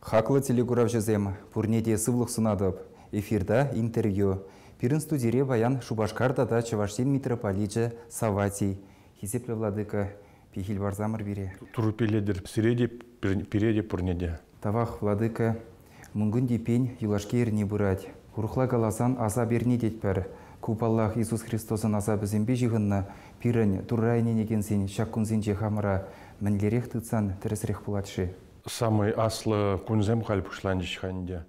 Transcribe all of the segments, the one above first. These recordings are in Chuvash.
Хаклӑ телекуравҫӑсем, пурне те сывлӑх сунатӑп. Эфирта интервью. Пирӗн студире паян Шупашкар тата Чӑваш Ен митрополичӗ Савватий. Хисеплӗ владыка, пехил парсамӑр пире. Турӑ пиллетӗр сире те, пире те, пурне те. Тавах, владыка. Мӑнкун тепен юлашки эрни пырать. Урӑхла каласан, асап эрни тетпӗр. Ку, паллах, Иисус Христосӑн асапӗсемпе ҫыхӑннӑ. Пирӗн Турра ӗненекенсен ҫак кунсенче хамӑра мӗнлерех тытсан тӗрӗсрех пулать-ши? Самый аслӑ кунсем халь пуҫланчӗҫ-ха ӗнтӗ.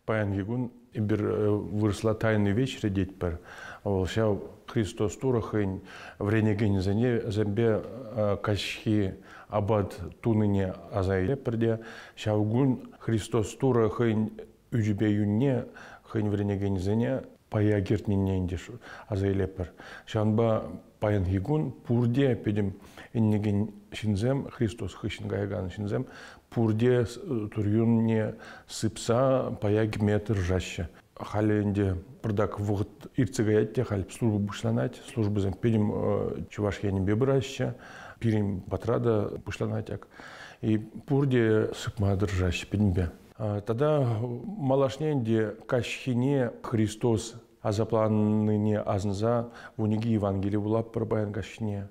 Паянхи кун эпир вырӑсла тайный вечер тетпӗр. Вӑл ҫав Христос Турӑ хӑйӗн вӗренекенӗсене семпе каҫхи апат тунине аса илетпӗр те ҫав кун Христос Турӑ хӑйӗн ӳчӗпе юнне хӑйӗн вӗренекенӗсене пая кӗртнине ӗнтӗ аса илетпӗр. Ҫавӑнпа паянхи кун пурте пӗтӗм ӗненекен ҫынсем, Христос хыҫҫӑн каякан ҫынсем пурте Турюнне сыпса пая кӗме тӑрӑшаҫҫӗ. Халӗ ӗнтӗ пӑртак вӑхӑт иртсе каять те халь служба пуҫланать. Службӑсем пӗтӗм Чӑваш Енӗпе пыраҫҫӗ. Пирӗн патра та пуҫланать ак. И пурте сыпма тӑрӑшаҫҫӗ пӗтӗмпе. Тата малашне ӗнтӗ каҫхине Христос асапланнине асӑнса 12 Евангели вулатпӑр паян каҫхине.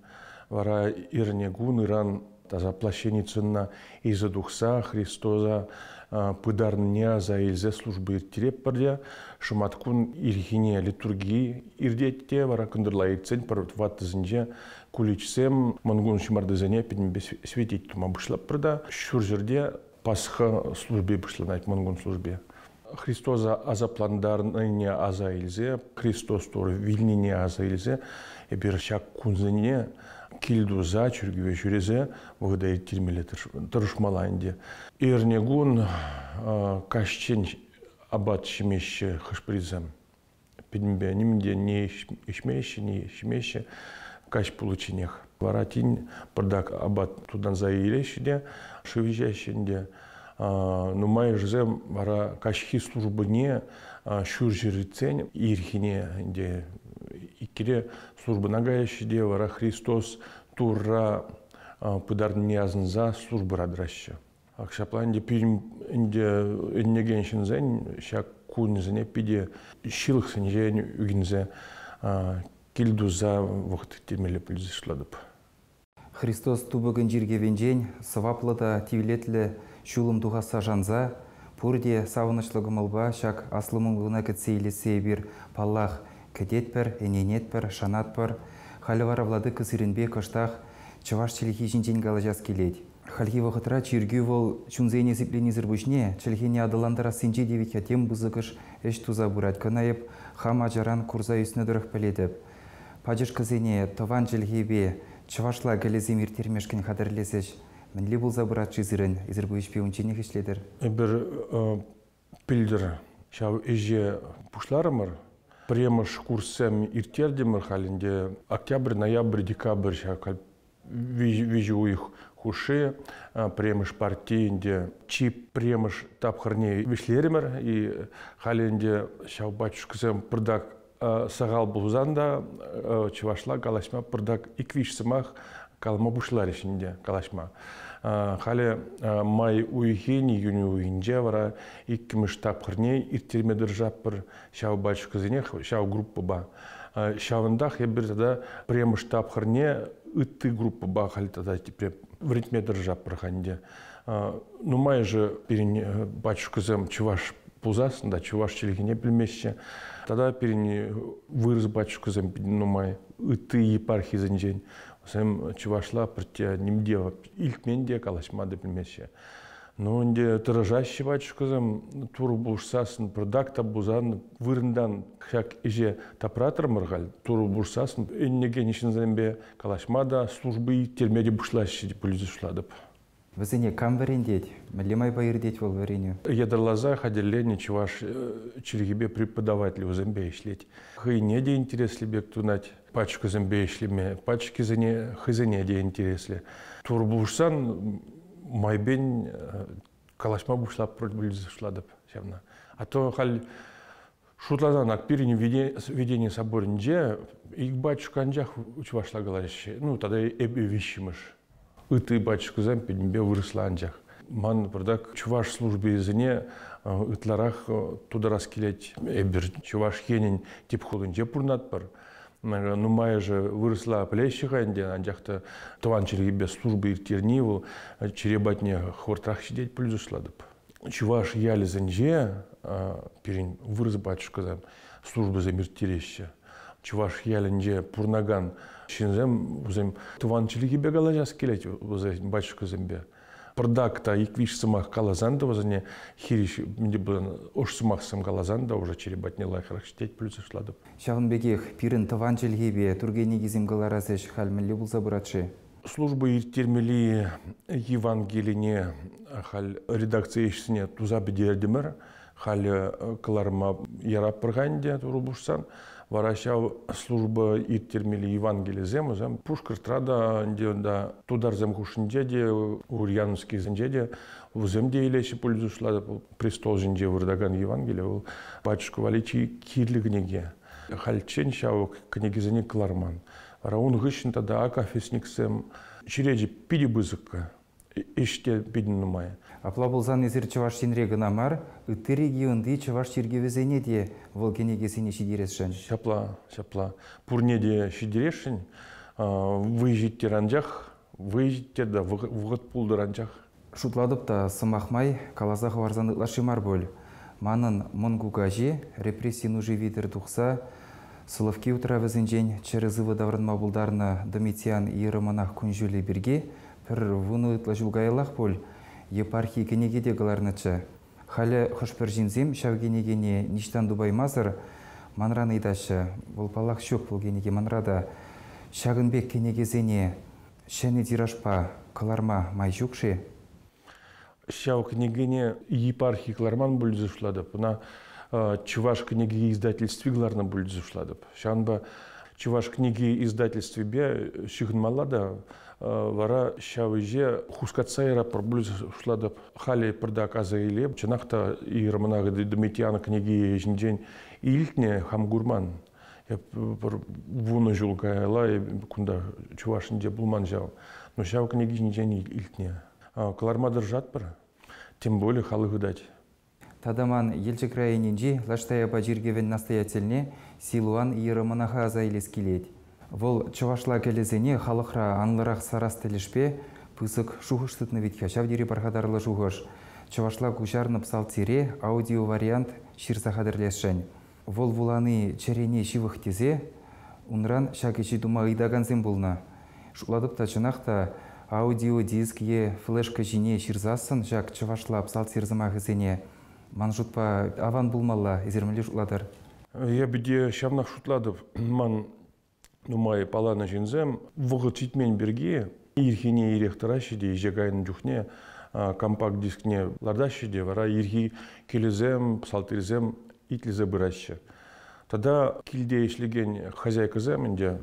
Вара эрне кун ыран таса плащаницӑна илсе тухса Христоса пытарнине аса илсе служба ирттеретпӗр те шӑматкун ирхине литурги иртет те вара кӑнтӑрла иртсен пӗр ваттисенче куличсем Мӑнкун ҫӑмартисене пӗтӗмпе светить тума пуҫлатпӑр та ҫурҫӗрте Пасха служби пуҫланать, Мӑнкун служби. Христоса асаплантарнине аса илсе, Христос Турӑ вилнине аса илсе, эпир ҫак кунсене кил туса, чиркӗве ҫӳресе вӑхӑта ирттермелле тӑрӑшмалла ӗнтӗ. Эрнекун каҫчен апат ҫимеҫҫӗ хӑш-пӗрисем. Пӗтӗмпе нимӗн те ни ӗҫмеҫҫӗ, ни ҫимеҫҫӗ. Каҫ пуличченех. Вара тин пӑртак апат тутанса илеҫҫӗ те шыв ӗҫеҫҫӗ ӗнтӗ. Нумайӑшӗсем вара каҫхи службӑне ҫурҫӗр иртсен ирхине ӗнтӗ иккӗре службӑна каяҫҫӗ те вара Христос Турра пытарнине асӑнса службӑра тӑраҫҫӗ. Ак ҫапла ӗнтӗ пирӗн ӗнтӗ ӗненекен ҫынсен ҫак кунӗсене питӗ ҫылӑхсенчен ӳкӗнсе кил туса вӑхӑт ирттермелле пулса шутлатӑп. Христос тупӑкӗн чиркӗвӗнчен сӑваплӑ та тивлетлӗ ҫулӑм тухасса шанса пурте савӑнӑҫлӑ кӑмӑлпа ҫак аслӑ мӑнкуна кӗтсе илессе эпир, паллах, кӗтетпӗр, ӗненетпӗр, шанатпӑр. Халӗ вара владыка сирӗнпе кӑштах чӑваш чӗлхи ҫинчен калаҫас килет. Хальхи вӑхӑтра чиркӳ вӑл чунсене сипленисӗр пуҫне чӗлхене аталантарассинче те вӗт-ха тем пысӑкӑш ӗҫ туса пырать. Кӑна эп хам ачаран курса ӳснӗ тӑрӑх пӗлетӗп. Пачӑшкӑсене тӑван чӗлхепе чӑвашла кӗлӗсем ирттермешкӗн хатӗрлес ӗҫ мӗнле пулса пырать-ши сирӗн? Эсир ку ӗҫпе унчченех ӗҫлетӗр. Эпир пӗлтӗр ҫав ӗҫе пуҫларӑмӑр. Пӗрремӗш курссем ирттертӗмӗр халь ӗнтӗ октябрь, ноябрь, декабрь ҫак виҫӗ уйӑх хушши пӗрремӗш парти ӗнтӗ чи пӗрремӗш тапхӑрне вӗҫлерӗмӗр. И халӗ ӗнтӗ ҫав батюшкӑсем пӑртак сахал пулсан та чӑвашла калаҫма пӑртак ик-виҫ сӑмах калама пуҫларӗҫ ӗнтӗ калаҫма. Халӗ май уйӑхӗн, июнь уйӑхӗнче вара иккӗмӗш тапхӑрне ирттерме тӑрӑшатпӑр ҫав батюшкӑсенех, ҫав группӑпа. Ҫавӑнтах эпир тата пӗрремӗш тапхӑрне ытти группӑпа халь тата тепре вӗрентме тӑрӑшатпӑр-ха ӗнтӗ. Нумайӑшӗ пирӗн батюшкӑсем чӑваш пулсассӑн та чӑваш чӗлхине пӗлмеҫҫӗ. Тата пирӗн вырӑс батюшкӑсем питӗ нумай ытти епархисенчен. Вӗсем чӑвашла пӗртте ним те илтмен те, калаҫма та пӗлмеҫҫӗ. Ну, ӗнтӗ тӑрӑшаҫҫӗ батюшкӑсем, Турӑ пулӑшсассӑн пӑртак та пулсан вырӑнтан ҫак ӗҫе тапратрӑмӑр халь. Турӑ пулӑшсассӑн ӗненекен ҫынсемпе калаҫма та, служба ирттерме те пуҫлаҫҫӗ пуль шутлатӑп. Вӗсене кам вӗрентет? Мӗнле майпа иртет вӑл вӗренӳ? Ятарласа хатӗрленӗ чӑваш чӗлхипе преподаватель вӗсемпе ӗҫлет. Хӑйне те интереслӗ пек тунать пачкӑсемпе ӗҫлеме, пачкисене хӑйсене те интереслӗ. Турӑ пулӑшсан майпен калаҫма пуҫлап шутлатӑп ҫавна. А то халь шутласан ак пирӗн Введени соборӗнче ик батюшка анчах чӑвашла калаҫаҫҫӗ. Ну, тата эпӗ виҫҫӗмӗш. Ытти батюшкӑсем пӗтӗмпе вырӑсла анчах. Ман пӑртак чӑваш службисене ытларах тутарас килет. Эпир Чӑваш Енӗн тӗп хулинче пурӑнатпӑр. Нумайӑшӗ вырӑсла пӗлеҫҫӗ-ха ӗнтӗ, анчах та тӑван чӗлхепе служба ирттерни вӑл чӗре патне хӑвӑртрах ҫитет пуль шутлатӑп. Чӑваш ялӗсенче пирӗн вырӑс пачӑшкӑсем службӑсем ирттереҫҫӗ. Чӑваш ялӗнче пурӑнакан ҫынсем вӗсем тӑван чӗлхепе калаҫас килет вӗсен пачӑшкӑсемпе. Пӑртак та ик-виҫ сӑмах каласан та вӗсене хирӗҫ ӑш сӑмахсем каласан та уже чӗре патне лайӑхрах ҫитет пуль шутлатӑп. Ҫавӑн пекех пирӗн тӑван чӗлхепе туркенекисем кӑларас ӗҫ халь мӗнле пулса пырать-ши? Служба ирттермелли Евангелине халь редакци ӗҫсене туса пӗтертӗмӗр. Халь кӑларма яраппӑр-ха ӗнтӗ турӑ пушсан. Вара ҫав служба ирттермелли Евангелисем вӗсем Пушкӑртра та ӗнтӗ унта тутарсем хушшинче те, Ульяновскисенче те вӗсем те илеҫҫӗ пуль шутлатӑп. Престол ҫинче выртакан Евангели вӑл пачӑшкӑ валли чи кирлӗ кӗнеке. Хальччен ҫав кӗнекесене кӑларман. Вара ун хыҫҫӑн тата акафистниксем черечӗ питӗ пысӑк. Ӗҫ те питӗ нумай. Апла пулсан эсир Чӑваш Енре кӑна мар, ытти регионти чӑваш чиркӗвӗсене те вӑл кӗнекесене ҫитересшӗн. Ҫапла, ҫапла. Пурне те ҫитересшӗн. Вӑй ҫиттер анчах, вӑй ҫиттер та вӑхӑт пултӑр анчах. Шутлатӑп та, сӑмах май, каласа хӑварсан ытлашши мар пуль. Манӑн мӑн кукаҫи репресси нуши витӗр тухса Соловки утравӗсенчен чӗрӗ-сывӑ таврӑнма пултарнӑ Домитиан иеромонах кун-ҫулӗ пирки пӗр 10 ытла ҫул каяллах пуль епархи кӗнеке те кӑларнӑччӗ. Халӗ хӑш-пӗр ҫынсем ҫав кӗнекене ниҫтан тупаймасӑр манран ыйтаҫҫӗ. Вӑл, паллах, ҫук вӑл кӗнеке манра та. Ҫакӑн пек кӗнекесене ҫӗнӗ тиражпа кӑларма май ҫук-ши? Ҫав кӗнекене епархи кӑларман пуль тесе шутлатӑп. Ӑна Чӑваш кӗнеке издательстви кӑларнӑ пуль тесе шутлатӑп. Ҫавӑнпа Чӑваш кӗнеке издательствипе ҫыхӑнмалла та вара ҫав ӗҫе хускатса яратпӑр пуль шутлатӑп. Халӗ пӑртак аса илеп. Чӑнах та иеромонах Домитиан кӗнеки ҫинчен илтнӗ, хам курман. Эп пӗр 10 ҫул каялла кунта Чӑвашӗнче пулман ҫав. Но ҫав кӗнеки ҫинчен илтнӗ. Кӑларма тӑрӑшатпӑр. Тем более халӑх ыйтать. Тата ман Елчӗк районӗнчи Лаш Таяпа чиркӗвӗн настоятельне Силуан иеромонаха аса илес килет. Вӑл чӑвашла кӗлӗсене халӑхра анлӑрах сарас тӗлӗшпе пысӑк шухӑш тытнӑ вӗт-ха, ҫав тери пархатарлӑ шухӑш. Чӑвашла куҫарнӑ псалтире аудиовариант ҫырса хатӗрлесшӗн. Вӑл вулани чӗрене ҫывӑх тесе унран ҫак ӗҫе тума ыйтакансем пулнӑ. Шутлатӑп та, чӑнах та, аудиодиск е флешка ҫине ҫырсассӑн ҫак чӑвашла псалтир сӑмахӗсене ман шутпа аван пулмалла. Эсир мӗнле шутлатӑр? Эпӗ те ҫавнах шутлатӑп. Ман нумай палланӑ ҫынсем вӑхӑт ҫитмен пирки ирхине ирех тӑраҫҫӗ те ӗҫе кайнӑ чухне компакт-дискне лартаҫҫӗ те вара ирхи кӗлӗсем, псалтирсем итлесе пыраҫҫӗ. Тата килте ӗҫлекен хозяйкӑсем ӗнтӗ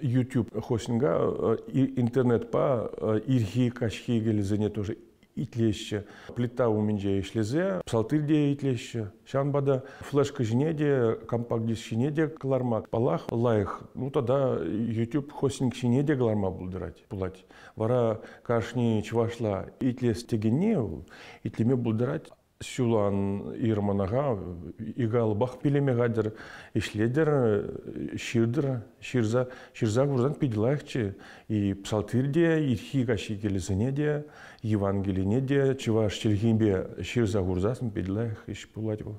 YouTube хостинга интернетпа ирхи каҫхи кӗлӗсене тоже итлеҫҫӗ. Плита умӗнче ӗҫлесе псалтирь те итлеҫҫӗ. Ҫавӑнпа та флешка ҫине те, компакт-диск ҫине те кӑларма, паллах, лайӑх. Ну тата YouTube хостинг ҫине те кӑларма пултарать, пулать. Вара кашни чӑвашла итлес текенни итлеме пултарать. Ҫулан иеромонаха икалӑпах пилеме хатӗр, ӗҫлетӗр, ҫыртӑр, ҫырса, ҫырса курсан питӗ лайӑхчӗ. И псалтирь те, ирхи каҫхи кӗлӗсене те, Евангелине те чӑваш чӗлхипе ҫырса хурсассӑн питӗ лайӑх ӗҫ пулать вӑл.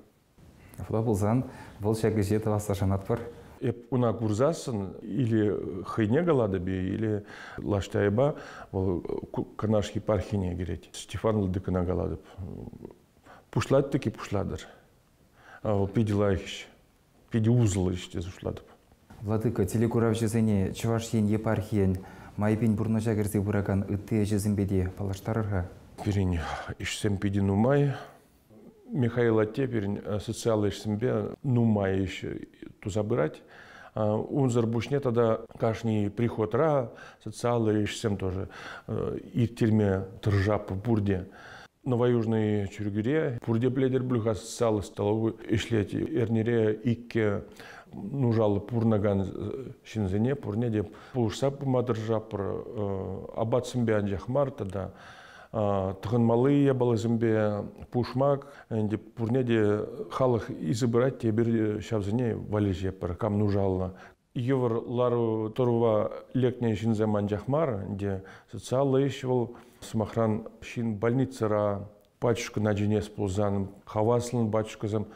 Апла пулсан вӑл ҫак ӗҫе тӑвасса шанатпӑр. Эп уна курсассӑн или хӑйне калатӑп-и, или Лаш Таяпа вӑл Канаш епархине кӗрет. Стефан Владыкӑна калатӑп. Пуҫлать таки пуҫлатӑр. Вӑл питӗ лайӑх ӗҫ, питӗ усӑллӑ ӗҫ тесе шутлатӑп. Владыка, телекуравҫӑсене Чӑваш Ен епархийӗн майӗпен пурнӑҫа кӗрсе пыракан ытти ӗҫӗсемпе те паллаштарӑр-ха. Пирӗн ӗҫсем питӗ нумай. Михаил атте пирӗн социаллӑ ӗҫсемпе нумай ӗҫ туса пырать. Унсӑр пуҫне тата кашни приходра социаллӑ ӗҫсем тоже ирттерме тӑрӑшатпӑр пурте. Новоюжный чиркӳре пурте пӗлетӗр пуль-ха, социаллӑ столовой ӗҫлет. Эрнере иккӗ нушаллӑ пурӑнакан ҫынсене пурне те пулӑшса пыма тӑрӑшатпӑр. Апатсемпе анчах мар тата. Тӑхӑнмалли япаласемпе пушмак, ӗнтӗ пурне те халӑх илсе пырать те эпир ҫавсене валеҫетпӗр, кам нушаллӑ. Йывӑр лару-тӑрӑва лекнӗ ҫынсем анчах мар, ӗнтӗ социаллӑ ӗҫ вӑл, сӑмахран, ҫын больницӑра пачӑшкӑна чӗнес пулсан, хаваслӑн пачӑшкӑсем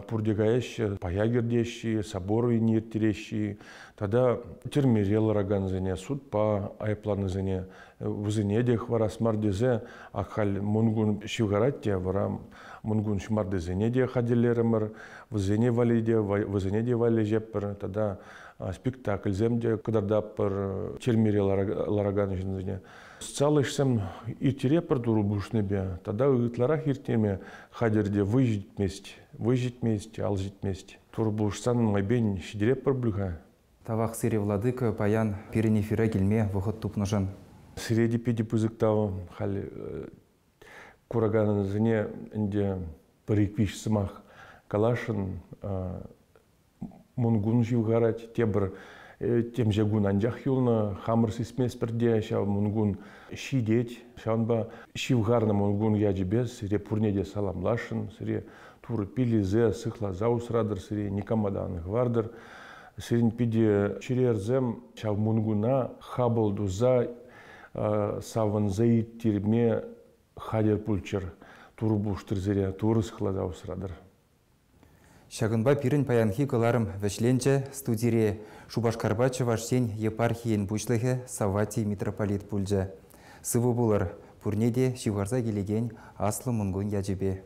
пурте каяҫҫӗ, пая кӗртеҫҫӗ, собор ирттереҫҫӗ, тата тӗрмере ларакансене, судпа айӑпланнисене, вӗсене те хӑварас мар тесе, ак халь Мӑнкун ҫывхарать те, вара Мӑнкун ҫӑмартисене те хатӗрлерӗмӗр, вӗсене валли те, вӗсене те валеҫетпӗр, тата спектакльсем те кӑтартатпӑр тӗрмере ларакан ҫынсене. Социаллӑ ӗҫсем ирттеретпӗр Турӑ пулӑшнипе, тата ытларах ирттерме хатӗр те вӑй ҫитмест, вӑй ҫитмест, ал ҫитмест. Турӑ пулӑшсан майпен ҫитеретпӗр пуль-ха. Тавах сире, Владыка, паян пирӗн эфира килме вӑхӑт тупнӑшӑн. Сире те питӗ пысӑк тав. Халь куракансене ӗнтӗ пӗр-ик-виҫ сӑмах каласшӑн. Мӑнкун ҫывхарать, тепӗр темиҫе кун анчах юлнӑ. Хамӑр сисместпӗр те ҫав Мӑнкун ҫитет. Ҫавӑнпа ҫывхарнӑ Мӑнкун ячӗпе сире пурне те саламласшӑн. Сире Турӑ пиллесе, сыхласа усратӑр, сире никама та ан хӑвартӑр. Сирӗн питӗ чӗрерсем ҫав Мӑнкуна хапӑл туса савӑнса ирттерме хатӗр пулччӑр. Турӑ пулӑштӑр сире, Турӑ сыхласа усратӑр. Ҫакӑнпа пирӗн паянхи кӑларӑм вӗҫленчӗ. Студире Шупашкарпа Чӑваш Ен епархийӗн пуҫлӑхӗ Савватий митрополит пулчӗ. Сывӑ пулӑр! Пурне те ҫывхарса килекен Аслӑ Мӑнкун ячӗпе.